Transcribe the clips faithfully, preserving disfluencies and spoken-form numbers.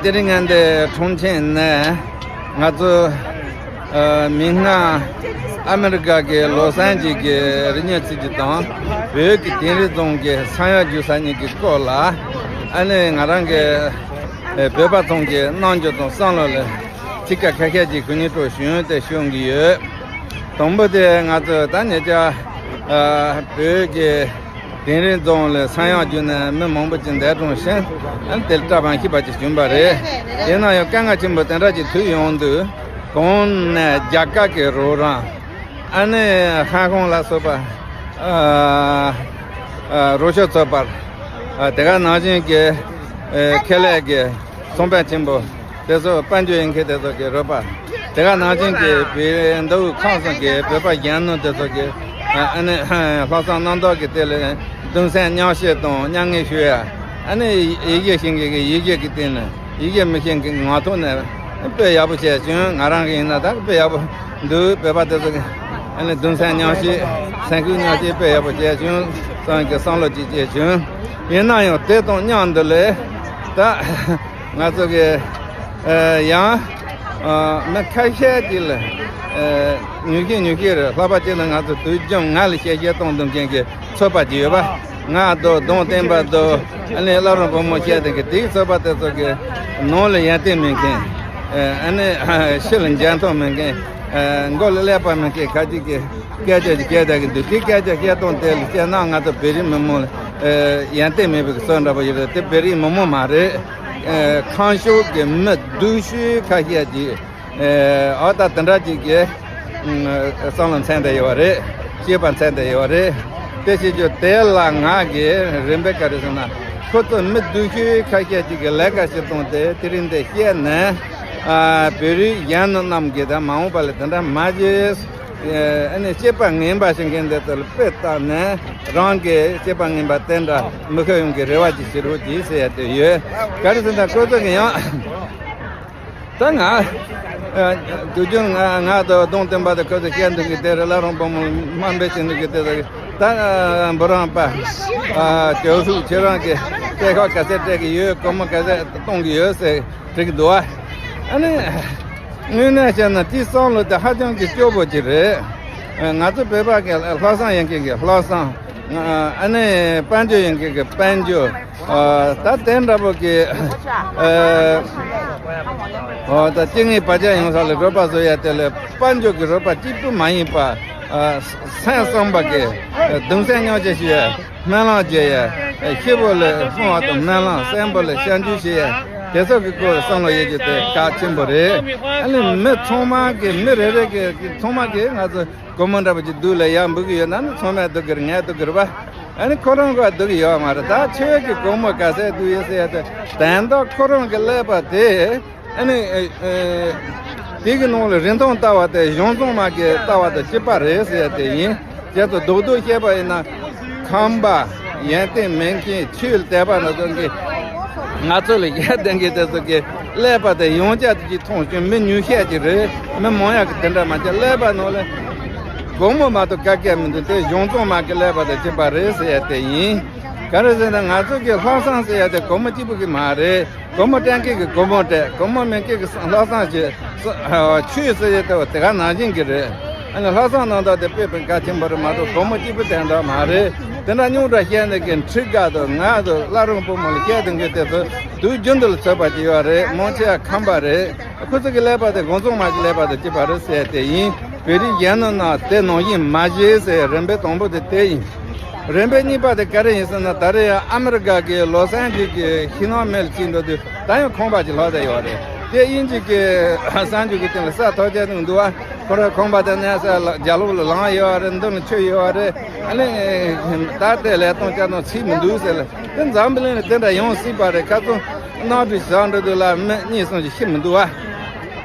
དེ་རིང་ངས་འདི་ཁྲུང་ཆིང་ནས་ང་ཚོ་ཨ་མིག་སྔ་ཨ་མི་རི་ཀ་གི་ལོ་སན་ཇི་གི་རི་ཉག་ཚིགས་ཀྱི་དང་བོད་ཀྱི་དིང་རི་རྫོང་གི་ས་ཡག་རྒྱུག་ས་གཉིས་ཀྱི་སྐོར་ལ། ཨ་ནི་ང་རང་གི་ཨ་བོད་པ་ཚོང་གི་རྣམ་འགྱུར་དང་བསམ་བློ་ལ་ཚིག་ཁ་ཁ་ཤས་ཀྱི་གུ་ཉིད་སྤྲོ་ཞུ་དེ་ཞུ་གི་ཡོད། དང་པོ་དེ་ང་ཚོ་ད་ཉེ་ཆར་ཨ་བོད་ཀྱི་དིང་རི་རྫོང་ལ་ས་ཡག་བརྒྱུད་ནས་མི་མང་པོ་ཅིག་འདས་གྲོངས་ཤིང་། ཨ་ནི་དེ་ལ་སྐྲག་པ་མཁས་པ་ཅིག་བྱུང་བ་རེད། ཡིན་ན་ཡང་དཀའ་ངལ་ཆེན་པོ་དེ་འདྲ་ཅིག་ཐུག་ཡོང་དུས། གོང་ནས་རྒྱ་གར་གྱི་རོགས་རམ། ཨ་ནི་ཧང་ཀོང་ལ་སོགས་པ། ཨ་ཨ་རོགས་སྐྱོར་ཚོགས་པར། ཨ་དེ་ག་ནང་བཞིན་གྱི་ཨ་ཁེ་ལས་ཀྱི་ཚོང་དཔོན་ཆེན་པོ་དེ་ཚོ་དཔལ་འབྱོར་ཡོད་མཁན་དེ་ཚོ་གི་རོགས་པ། དེ་ག་ནང་བཞིན་གྱི་བོད་མདོ་དབུས་ཁམས་གསུམ་གྱི་བོད་པ་གཞོན་ནུ་དེ་ཚོ་གི་ཨ་ནི་ལྷག་བསམ་རྣམ་དག་གི་སྟེང་ལ་གདུང་སེམས་མཉམ་སྐྱེད་དང་མཉམ་ངལ་ཞུ་ཡ། ཨ་ནི་ཡིག་ཆ་ཤེས་མཁན་གྱི་ཡིག་ཆ་གི་སྟེང་ནས། ཡིག་ཆ་མི་ཤེས་མཁན་གྱི་ངག་ཐོག་ནས་དཔེ་ཡག་པོ་བྱས་བྱུང་། ང་རང་གི་ཡིན་ན་ད་དཔེ་ཡག་པོ་འདུག་བོད་པ་དེ་ཚོ་གི་ཨ་ནི་གདུང་སེམས་མཉམ་སྐྱེད་སེམས་ཁུར་མཉམ་སྐྱེད་དཔེ་ཡག་པོ་བྱས་བྱུང་བསམ་གྱི་བསམ་བློ་ཅིག་སྐྱེས་བྱུང་། ཡིན་ན་ཡང་དེ་དང་མཉམ་དུ་ལས་ད་ང་ཚོ་གི་ཨ་ཡང་ཨ་མི་ཁ་ཤས་ཅིག་ལ་ཨ་ཉུང་ཤས་ཉུང་ཤས་རེད། ལྷག་པར་དུ་ང་ཚོ་དུས་རྒྱུན་ང་ལ་གཤེ་གཤེ་གཏོང་སྡོད་མཁན་གྱི་ཚོད་དཔག་ཅིག་ཡོད་པ། ང་དང་གདོང་བསྟན་པ་དང་ཨ་ནི་བླ་རུང་བུ་མོ་བཤད་དེ་གི་དེའི་ཚོད་དཔག་དེ་ཚོ་གི་ནང་ལ་ཡོན་ཏན་མེད་མཁན། ཨ་ནི་ཕྱི་ལ་འཇོན་ཐང་མེད་མཁན། མགོ་ལ་ཀླད་པ་མེད་མཁན་ཁ་ཅིག་གི་སྐད་ཆ་ཅིག་བཤད་བསྡད་ཀྱི་འདུག་དེ་སྐད་ཆ་བཤད་སྟངས་དེ་ལ་བཤད་ན་ང་ཚོ་བོད་རིགས་མི་མང་ལ་ཡོན་ཏན་མེད་པའི་བཟོ་འདྲ་པོ་ཡོད་རེད། དེ་བོད་རིགས་མི་མང་མ་རེད། ཁམས་ཕྱོགས་ཀྱི་མི་སྡུག་ཤོས་ཁ་ཤས་ཀྱིས། ཨ་ད་དེ་འདྲ་ཅིག་གི་བསམ་བློ་འཚོལ་བསྡད་ཡོད་པ་རེད། སྐྱེས་པ་འཚོལ་བསྡད་ཡོད་པ་རེད། དེ་བྱེད་རྒྱུ་དེ་ལ་ང་གིས་རིམ་པས་ག་རེ་ཟེར་ན། ཁོ་ཚོ་མི་སྡུག་ཤོས་ཁ་ཤས་ཅིག་གི་ལས་ཀ་བྱེད་སྟངས་དེ་དེ་རིང་འདི་བཤད་ནས། ཨ་བོད་རིགས་གཞོན་ནུ་རྣམས་ཀྱིས་ད་མ་འོངས་པ་ལ་དེ་འདྲ་མ་བྱེད། ཨ་ནི་སྐྱེས་པ་ངན་པ་བྱེད་མཁན་དེ་ཚོ་ལ་དཔེ་བལྟས་ནས་རང་གིས་སྐྱེས་པ་ངན་པ་དེ་འདྲ་མི་ཁ་ཡོང་གི་རེ་བ་ཅིག་བྱེད་རོགས་གྱིས་ཟེར་ཡ་དེ་ཡོད། ག་རེ་ཟེར་ན་ཁོ་ཚོ་གི་ཡང་། ད་ང་དུས་རྒྱུན་ང་ང་དང་གདོང་བསྟན་པ་དང་ཁོ་ཚོ་བཤད་འདུག་གི་དེ་རེད། བླ་རུང་བུ་མོ་དམའ་འབེབས་བྱེད་འདུག་གི་དེ་ཚོ་གི་ད་འབུམ་རམས་པ་ཨ་ཅོ་ཧྥུ་ཁྱེད་རང་གི་སྐད་ཁ་ག་ཚད་སྤྲད་གི་ཡོད། སྒོར་མོ་ག་ཚད་གཏོང་གི་ཡོད་ཟེར་དྲི་གི་འདུག་བ། ཨ་ནི་དངོས་གནས་བཤད་ན་དེའི་བསམ་བློ་དེ་ཧ་ཅང་གི་སྐྱོ་པོ་ཅིག་རེད། ང་ཚོ་བོད་པ་གི་ལྷག་བསམ་ཡོད་མཁན་གི་ལྷག་བསམ། ཨ་ནི་དཔལ་འབྱོར་ཡོད་མཁན་གི་དཔལ་འབྱོར། ཨ་ད་དེ་འདྲ་པོ་གི་ཨ་ཨ་ད་སྐྱེ་དངོས་བར་ཆད་ཡོང་ས་ལ་རོགས་པ་བཟོ་ཡ་དེ་ལ་དཔལ་འབྱོར་གྱི་རོགས་པ་གཅིག་པུ་མ་ཡིན་པ། ཨ་སེམས་བསམ་པ་གི་གདུང་སེམས་མཉམ་སྐྱེད་ཞུ་ཡ། སྨོན་ལམ་རྒྱག་ཡ། ཤི་བོ་ལ་བསྔོ་བ་དང་སྨོན་ལམ། གསོན་པོ་ལ་སྐྱབས་འཇུག་བྱེད་ཡ། དེ་ཚོ་གི་སྐོར་བསམ་བློ་ཡོད་རྒྱུ་དེ་གལ་ཆེན་པོ་རེད། ཨ་ནི་མི་ཚང་མ་གི་མི་རེ་རེ་གི་ཚང་མ་གི་ང་ཚོ་སྒོར་མོ་འདྲ་པོ་ཅིག་སྡུག་ལ་ཡར་འབུལ་གི་ཡོད་ན་ནི་ཚང་མས་སྡུག་གི་རེད། ངས་སྡུག་གི་རེད་པ། ཨ་ནི་ཁོ་རང་ག་སྡུག་གི་ཡོད་མ་རེད། ད་ཁྱོད་ཀྱི་སྒོར་མོ་ག་ཚད་སྡུག་ཡོད་ཟེར་ཡ་དེ་དོན་དག་ཁོ་རང་གི་ཀླད་པ་དེ། ཨ་ནི་ཨ་ཨ་དེ་གི་ནང་ལ་རིན་ཐང་ལྟ་བ་དེ་གཞུང་བཟང་མ་གི་ལྟ་བ་དང་གཅིག་པ་རེད་ཟེར་ཡ་དེ་ཡིན། ཁྱེད་ཚོ་རྡོག་རྡོག་བཤད་པ་ཡིན་ན། ཁམས་པ་ཡོན་ཏན་མེད་མཁན་ཆོས་ལ་དད་པ་ན་ཚོ་གི་ང་ཚོ་ལ་ཡ་ལྡན་གི་དེ་ཚོ་གི་ཀླད་པ་དེ་ཡང་བསྐྱར་དུ་ཅིག་མཐོང་བྱུང་། མི་ཉུང་ཤས་ཅིག་རེད། མི་མང་ཡག་གི་དེ་འདྲ་མ་བྱས། ཀླད་པ་ནང་ལ་སྒོར་མོ་མ་གཏོགས་ག་གེ་མི་འདུག་དེ་གཞུང་བཟང་མ་གི་ཀླད་པ་དང་གཅིག་པ་རེད་ཟེར་ཡ་དེ་ཡིན། ག་རེ་ཟེར་ན་ང་ཚོ་གི་ལྷག་བསམ་ཟེར་ཡ་དེ་སྒོར་མོ་གཅིག་པུ་གི་མ་རེད། སྒོར་མོ་སྤྲད་མཁན་གི་སྒོར་མོ་སྤྲད། སྒོར་མོ་མེད་མཁན་གི་ལྷག་བསམ་བྱེད། ཆོས་ཟེར་ཡ་དེ་དེ་ག་ནང་བཞིན་གི་རེད། ཨ་ནི་ལྷག་བསམ་རྣམ་དག་དེ་དཔེ་དཔེ་གལ་ཆེན་པོ་རེད་མ་གཏོགས་སྒོར་མོ་གཅིག་པུ་དེ་འདྲ་མ་རེད། དེ་འདྲ་རྙོག་དྲ་བཤད་ནས་གི་ཁྲི་དགའ་དང་ང་དང་བླ་རུང་བུ་མོ་ལ་བཤད་དུས་གི་དེ་ཚོ་དུས་རྒྱུན་དུ་ལ་ཚོད་དཔག་བྱེད་ཡོད་རེད། མང་ཆེ་བ་ཁམས་པ་རེད། ཁོ་ཚོ་གི་ཀླད་པ་དེ་གཞུང་བཟང་མ་གི་ཀླད་པ་དང་གཅིག་པ་རེད་ཟེར་དེ་ཡིན། བོད་རིགས་གཞོན་ནུ་རྣམས་དེ་ནང་བཞིན་མ་བྱེད་ཟེར། རིམ་པའི་དང་པོ་དེ་དེ་ཡིན། རིམ་པའི་གཉིས་པ་དེ་ག་རེ་ཡིན་ཟེར་ན། ད་རེས་ཡང་ཨ་མི་རི་ཀ་གི་ལོ་སན་ཇི་གི་ཤིང་ནགས་མེ་ལ་ཅིག་འགྲོ་དུས་ད་ཡང་ཁང་པ་ཅིག་ལྷག་བསྡད་ཡོད་རེད། དེ་དབྱིན་ཇི་གི་གསར་འགྱུར་གི་སྟེང་ལ་གསར་ཐག་བཅད་གནང་འདུག་བ། ཁོ་རང་ཁང་པ་དེ་གནས་ས་ལ་རྒྱབ་ལོགས་ལ་ལམ་ཡོད་རེད། མདུན་ལ་ཆུ་ཡོད་རེད། ཨ་ནི་ད་ལྟའི་ལས་སྟངས་བསྐྱར་དུ་བྱེད་མི་འདུག་ཟེར་ལ། དེ་འཛམ་བུ་གླིང་ལ་དེ་འདྲ་ཡོང་སྲིད་པ་རེད། ཁ་སང་གནམ་གྲུ་བཞག་འགྲོ་དུས་ལ་མི་གཉིས་གསུམ་ཞིག་ཤི་མི་འདུག་བ།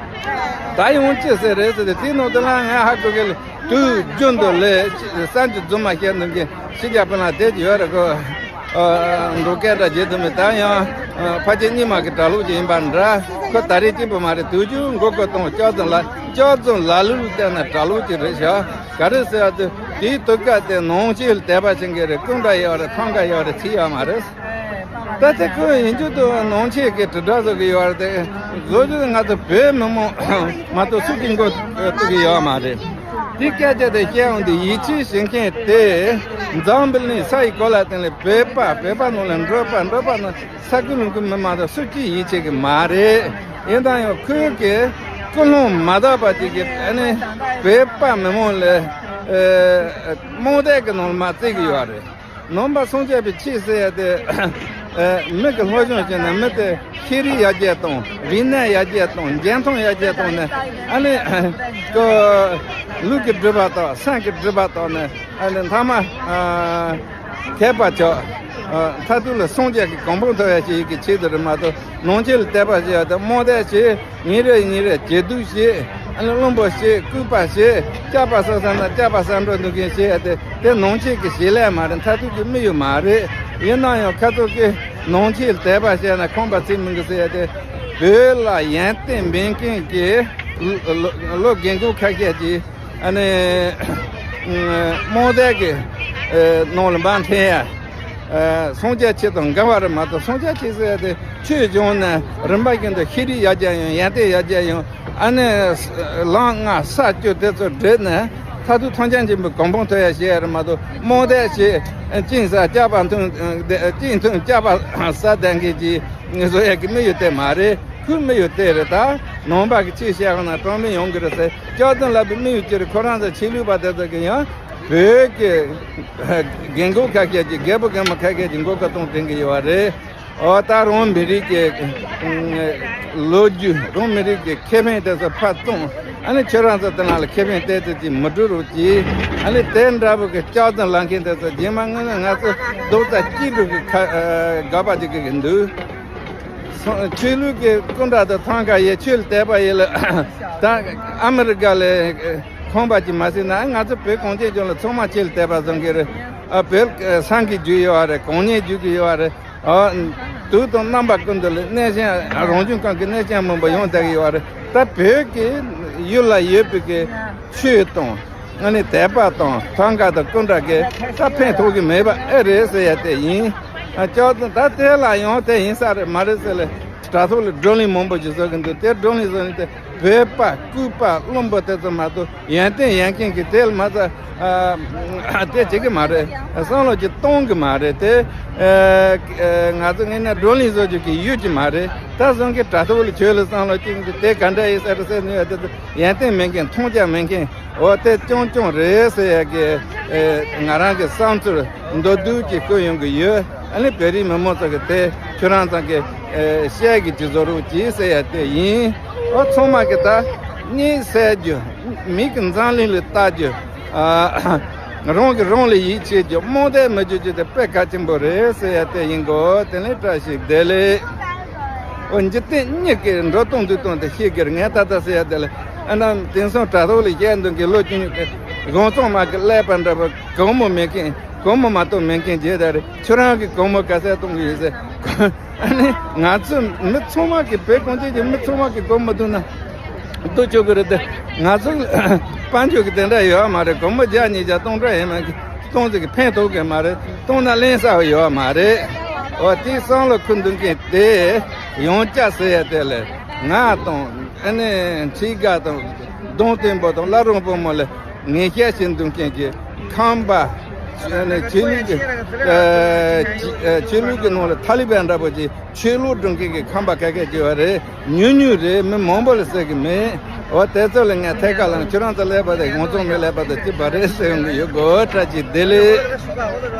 ད་ཡོང་ཅི་ཟེར་རེད་ཟེར་ཏེ། དེའི་ནང་དུ་ལ་ངས་ཧ་གོ་གི་ལ། དུས་རྒྱུན་དུ་ལས་གསར་འགྱུར་རྫུན་མ་བཤད་འདུག་གི། ཕྱི་རྒྱལ་ཕན་ལ་དེ་ཡོད་རེད་གོ། འགྲོ་སྐད་འདྲ་བརྗེད་ཐུབ་མེད། ད་ཡང་ཕལ་ཆེར་རྙིང་མ་གི་གྲྭ་ལོག་ཅིག་ཡིན་པ་འདྲ། ཁོ་ད་རེས་གཅིག་པུ་མ་རེད། དུས་རྒྱུན་མགོ་སྐོར་གཏོང་། སྐྱག་རྫུན་ལ་སྐྱག་རྫུན་ལ་ལུག་བལྟས་ན་གྲྭ་ལོག་ཅིག་རེད་ཤག། ག་རེ་ཟེར་ཡ་དུས་དེའི་དུས་སྐབས་དེ་ནང་ཆོས་ལ་དད་པ་བྱེད་མཁན་རེད། སྐུ་འདྲ་ཡོད་རེད། ཐང་ག་ཡོད་རེད། ཚིག་ཡོད་མ་རེད། ད་ ད་ལྟ་ཁོས་ཡིན་རྒྱུ་དུ་ནང་ཆོས་ཀྱི་དྲིལ་བསྒྲགས་བཟོ་གི་ཡོད་རེད་དེ། བཟོ་རྒྱུ་ང་ཚོ་བོད་མི་མང་མ་གཏོགས་སུ་གིས་མགོ་གཏུག་གི་ཡོད་མ་རེད། དེ་སྐད་ཆ་དེ་བཤད་འོང་དུས་ཡིད་ཆེས་བྱེད་མཁན་དེ་འཛམ་བུ་གླིང་ས་ཡི་གོ་ལ་སྟེང་ལ་བོད་པ། བོད་པ་ནང་ལ་འབྲོག་པ། འབྲོག་པ་ནང་ས་ཁུལ་ལུང་ཁུལ་མི་མང་དང་སུ་གཅིག་ཡིད་ཆེས་ཀྱི་མ་རེད། ཡིན་ད་ཡང་ཁོས་ཀྱི་ཀུན་སློང་མ་དག་པ་ཅིག་གིས་ཨ་ནི་བོད་པ་མི་མང་ལ་ཨ་རྨོངས་དད་ཀྱི་ནང་ལ་མ་བརྩི་གི་ཡོད་རེད། ནང་པ་སངས་རྒྱས་པའི་ཆོས་ཟེར་ཡ་དེ་ཨ་མི་གི་སློབ་སྦྱོང་བྱས་ནས་མི་དེ་ཤེས་རིག་ཡར་རྒྱས་གཏོང་། རིག་གནས་ཡར་རྒྱས་གཏོང་། འཇོན་ཐང་ཡར་རྒྱས་གཏོང་ནས་ཨ་ནི་ཀོ་ལུས་ཀྱི་སྒྲིབ་པ་དག་སེམས་ཀྱི་སྒྲིབ་པ་དག་ནས་ཨ་ནི་མཐའ་མ་ཨ་མཁས་པ་ཆགས། ཨ་མཐར་ཐུག་ལ་སངས་རྒྱས་ཀྱི་གོ་འཕང་ཐོབ་ཡ་ཞིག་གི་ཆེད་དུ་རེད་མ་གཏོགས། ནང་ཆོས་ལ་དད་པ་བྱེད་ཡ་དེ་རྨོངས་དད་བྱེད། ཉིན་རེ་ཉིན་རེ་ཇེ་སྡུག་བྱེད། ཨ་ནི་བླུན་པོ་བྱེད། ལྐུགས་པ་བྱེད། སྐྱག་པ་ཟ་ཟ་ན་སྐྱག་པ་ཟ་འགྲོ་འདུག་མཁན་བྱེད་ཡ་དེ་དེ་ནང་ཆོས་ཀྱི་བྱེད་ལས་མ་རེད། མཐར་ཐུག་གི་དམིགས་ཡུལ་མ་རེད། ཡིན་ན་ཡང་ཁ་ཚོ་གིས་ནང་ཆོས་ལ་དད་པ་བྱས་ན་ཁང་པ་ཚིག་མི་འགུལ་ཟེར་ཡ་དེ་བོད་ལ་ཡོན་ཏན་མེད་མཁན་གྱི་ལོ་ལོ་རྒན་རྒོན་ཁ་ཤས་ཀྱིས་ཨ་ནི་རྨོངས་དད་ཀྱི་ནང་ལ་མར་འཐེན་ཡ། སངས་རྒྱས་ཆོས་དང་འགལ་བ་རེད་མ་གཏོགས། སངས་རྒྱས་ཆོས་ཟེར་ཡ་དེ་ཆོས་སྦྱངས་ནས་རིམ་པ་བཞིན་དུ་ཤེས་རིག་ཡར་རྒྱས་ཡོང་། ཡོན་ཏན་ཡར་རྒྱས་ཡོང་། ཨ་ནི་ལམ་ལྔ་ས་བཅུ་དེ་ཚོ་བགྲོད་ནས་མཐར་ཐུག་ཐམས་ཅད་མཁྱེན་པའི་གོ་འཕང་ཐོབ་ཡ་བྱེད་ཡ་རེད་མ་གཏོགས། རྨོངས་དད་བྱེད། གཅིན་ཟ་སྐྱག་པ་འཐུང་། གཅིན་འཐུང་སྐྱག་པ་ཟ་བསྡད་མཁན་གྱི་བཟོ་ཡ་གི་དམིགས་ཡུལ་དེ་མ་རེད། ཁོའི་དམིགས་ཡུལ་དེ་རེད། ད་ནང་པ་གི་ཆོས་བཤད་གང་ན་གྲངས་མེད་ཡོང་གི་རེད་ཟེར། སྐྱག་རྫུན་ལབ་པའི་དམིགས་ཡུལ་ཅི་རེད། ཁོ་རང་ཚོ་ཆོས་ལུགས་པ་དེ་ཚོ་གི་ཡང་བོད་ཀྱི་རྒན་རྒོན་ཁ་ཤས་ཀྱིས། རྒད་པོ་རྒན་མོ་ཁ་ཤས་ཀྱིས་མགོ་སྐོར་གཏོང་དྲན་གྱི་ཡོད་རེད། འོ་ད་རང་མི་རིགས་ཀྱི་ལོ་རྒྱུས། རང་མི་རིགས་ཀྱི་ཁེ་ཕན་དེ་ཚོ་ཕར་བཙོང་། ཨ་ནི་ཁྱོད་རང་ཚོ་དེ་ནང་ལ་ཁེ་ཕན་ཏོག་ཙམ་ཅིག་མི་སྒྲུབ་རོགས་གྱིས། ཨ་ནི་དེ་འདྲ་པོ་གི་སྐྱག་རྫུན་ལབ་མཁན་དེ་ཚོ་རྗེས་མ་དངོས་གནས་ང་ཚོ་རྡོག་རྩ་གཅིག་སྒྲིལ་གྱི་ཁ་དགག་པ་ཅིག་གི་འདུག་སོ་ཆོས་ལུགས་ཀྱི་སྐུ་འདྲ་དང་ཐང་ཀ་ཡི་ཆོས་ལ་དད་པ་ཡིན་ལ། ད་ཨ་མི་རི་ཀ་ལ་ཁང་པ་ཅིག་མ་ཟིན་ན། ང་ཚོ་བོད་གངས་ཅན་ལྗོངས་ལ་ཚང་མ་ཆོས་ལ་དད་པ་བཟང་གི་རེད། ཨ་བོད་སངས་རྒྱས་རྒྱུ་ཡོད་རེད། གོང་ནས་རྒྱུ་གི་ཡོད་རེད། ཨ་དུས་དང་རྣམ་པ་ཀུན་ཏུ་ལ་གནས་ཆེན། རང་བྱུང་ཁམས་ཀྱི་གནས་ཆེན་མང་པོ་ཡོང་བསྡད་ཀྱི་ཡོད་རེད། ད་བོད་ཀྱི་ཡུལ་ལ་ཡོད་པའི་གི་ཆོས་དང་། ཨ་ནི་དད་པ་དང་ཐང་ཀ་དང་སྐུ་འདྲ་གི་ད་ཕན་ཐོགས་ཀྱི་མེད་པ་ཨེ་རེད་ཟེར་ཡ་དེ་ཡིན། ཨ་ཅག་ཏུ་ད་དེ་ལ་ཡང་དེ་ཡིན་ས་རེད་མ་རེད་ཟེར་ལ། དྲ་ཐོག་ལ་བགྲོ་གླེང་མང་པོ་ཞིག་བཟོ་གི་འདུག་དེ་བགྲོ་གླེང་བཟོ་ནས་དེ་བོད་པ་ལྐུགས་པ་བླུན་པོ་དེ་ཚོ་མ་གཏོགས། ཡོན་ཏན་ཡོད་མཁན་གྱི་དེ་ལ་མ་ཚད། ཨ་དེ་བྱེད་ཀྱི་མ་རེད། བསམ་བློ་ཅིག་གཏོང་གི་མ་རེད་དེ། ཨ་ང་ཚོ་ངས་ནས་བགྲོ་གླེང་བཟོ་རྒྱུ་གི་ཡོད་ཀྱི་མ་རེད། ད་བཟང་གི་དྲ་ཐོག་ལ་ཁྱོད་ལ་བསམ་བློ་ཅིག་འདི་དེ་ག་འདྲ་ཡིན་ས་རེད་ཟེར་ནས། ཡོན་ཏན་མེད་མཁན། མཐོང་རྒྱ་མེད་མཁན། འོ་དེ་རྐྱང་རྐྱང་རེད་ཟེར་ཡ་གི་ཨེ་ང་རང་གི་བསམ་ཚུལ་མདོར་བསྡུས་ཀྱི་བཀོད་ཡོང་གི་ཡོད། ཨ་ནི་བོད་རིགས་མི་མང་ཚོ་གི་དེ་ཁྱོད་རང་ཚང་གི་ཨེ་བཤད་གི་ཅི་བཟོ་རོགས་གྱིས་ཟེར་ཡ་དེ་ཡིན། འོ་ཚང་མ་གི་ད་གཉིད་སད་རྒྱུ། མིག་གི་འཛམ་གླིང་ལ་ལྟ་རྒྱུ། ཨ་རང་གིས་རང་ལ་ཡིད་ཆེས་རྒྱུ། རྨོངས་དད་མི་བྱེད་རྒྱུ་དེ་དཔེ་གལ་ཆེན་པོ་རེད་ཟེར་ཡ་དེ་ཡིན་གོ། དེ་ནས་བཀྲ་ཤིས་བདེ་ལེགས། འོ་འཇིག་རྟེན་གཉིས་ཀྱི་འགྲོ་སྟངས་འདུག་སྟངས་དེ་ཤེས་དགོས་རེད། ངས་ད་ལྟ་ཟེར་ཡ་དེ་ལ། ཨ་ནམ་དེང་སང་དྲ་ཐོག་ལ་བཤད་འདུག་གི་ལོ་རྒྱུས་གང་ཚང་མ་གི་ཀླད་པ་འདྲ་པོ་གོང་མོ་མེད་མཁན། གོང་མོ་མ་གཏོགས་མེད་མཁན་བྱས་ད་རེད། ཁྱོད་རང་གི་གོང་མོ་ག་ཚད་གཏོང་གི་ཡོད་ཟེར། ཨ་ནི་ང་ཚོ་མི་ཚང་མ་གི་བོད་གངས་ཅན་གྱི་མི་ཚང་མ་གི་གོང་མོ་འདུག་ན་འདུག་ཆོག་གི་རེད་དེ། ང་ཚོ་དཔལ་འབྱོར་གི་དེ་འདྲ་ཡོད་མ་རེད། གོང་མོ་བརྒྱ་ཉིས་བརྒྱ་སྟོང་ཕྲག་ཡས་མས་གི་སྟོང་ཟིག་གི་ཕན་ཐོགས་གི་མ་རེད། གཏོང་ན་ལེན་ས་ཡོད་མ་རེད། འོ་དེ་བསམ་བློ་འཁོར་འདུག་མཁན་དེ་ཡང་བསྐྱར་ཟེར་ཡ་དེ་ལས། ང་དང་ཨ་ནི་འཁྲིས་སྒང་དང་གདོང་བསྟན་པོ་དང་བླ་རུང་བུ་མོ་ལ་ངན་བཤད་བྱེད་འདུག་མཁན་གྱི་ཁམས་པ། ཨ་ནི་ཆོས་ལུགས་ཀྱི་ཨ་ཆོས་ལུགས་ཀྱི་ནང་ལ་ཐ་ལི་བན་འདྲ་པོ་ཅིག་ཆོས་ལུགས་སྒྲུབ་མཁན་གྱི་ཁམས་པ་ག་གེ་ཅིག་ཡོད་རེད། ཉུང་ཉུང་རེད། མི་མང་པོ་ལ་ཟེར་གི་མེད། འོ་དེ་ཚོ་ལ་ངས་ཐད་ཀར་ལ་ཁྱོད་རང་ཚོ་ཀླད་པ་དེ་ཡོངས་རྫོགས་མི་ཀླད་པ་དེ་གཅིག་པ་རེད་ཟེར་ཡོང་གི་ཡོད་གོ། བཀྲ་ཤིས་བདེ་ལེགས།